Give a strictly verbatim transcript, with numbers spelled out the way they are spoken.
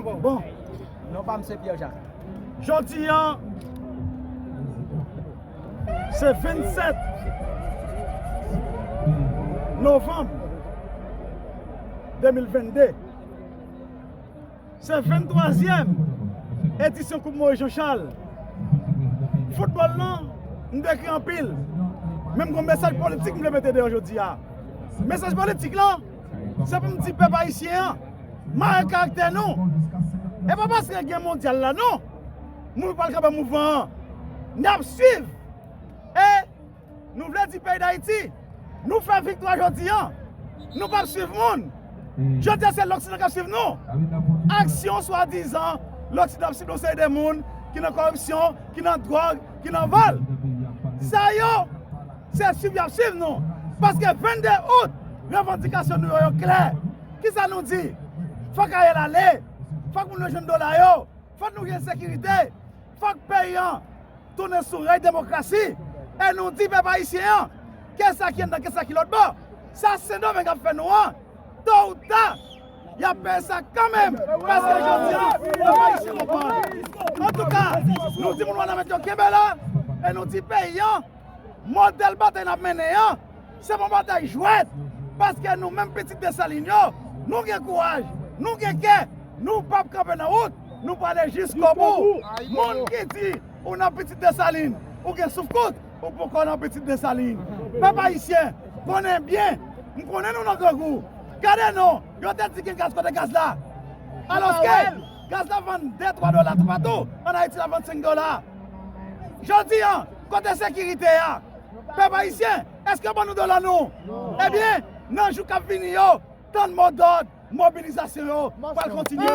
Bon, non pa m se Pierre Jacques. Jodi a, se vennsèt novanm de mil vennde. Se venntwazyèm edisyon Koup Moïse Jean Charles. Foutbòl lan, m dekri anpil. Men m gon mesaj politik m vle mete deyò jodi a. Mesaj politik lan, se pou m di pèp ayisyen an, mare karaktè nou. E pa paske gen mondyal la non, moun pral kanpe mouvman an. N ap swiv. E nou vle di peyi Dayiti, nou fè viktwa jodi a. Nou p ap swiv moun. Jodi a se loksidan k ap swiv nou. Aksyon swadizan loksidan ap swiv nou se de moun ki nan koripsyon, ki nan dwòg, ki nan vòl. Sa yo, se swiv y ap swiv nou. Paske vennde out, revandikasyon nou yo, yo klè. Kisa nou di? Fòk Ariel ale. Fòk moun yo jwenn dola yo. Fòk nou gen sekirite. Fòk peyi an tounen sou rèy demokrasi. E nou di pèp ayisyen an, ke sa ki anndan, ke sa ki lòt bò, sa Sendomeng ap fè nou an, to ou ta, y ap peye sa kanmenm. Paske jodi a, pèp ayisyen konprann. Antouka, nou di moun Wanament yo kenbe la, e nou di peyi an, modèl batay n ap mennen an, se pa batay jwèt, paske nou menm pitit Desalin yo, nou gen kouraj, nou gen kè, nou p ap kanpe nan wout, nou prale jiskobou. Moun ki di ou nan pitit Desalin, ou gen souf kout, ou poko nan pitit Desalin. Pèp ayisyen, konnen byen, m konnen nou nan grangou. Gade non, yo te di gen gaz, kote gaz la? Alòske gaz la vann de, twa dola toupatou, ann Ayiti l ap vann senk dola. Jodi a, kote sekirite a? Pèp ayisyen, èske yo ban nou dola nou? Ebyen, nan jou k ap vini yo, tann modòd mobilizasyon yo pral kontinye.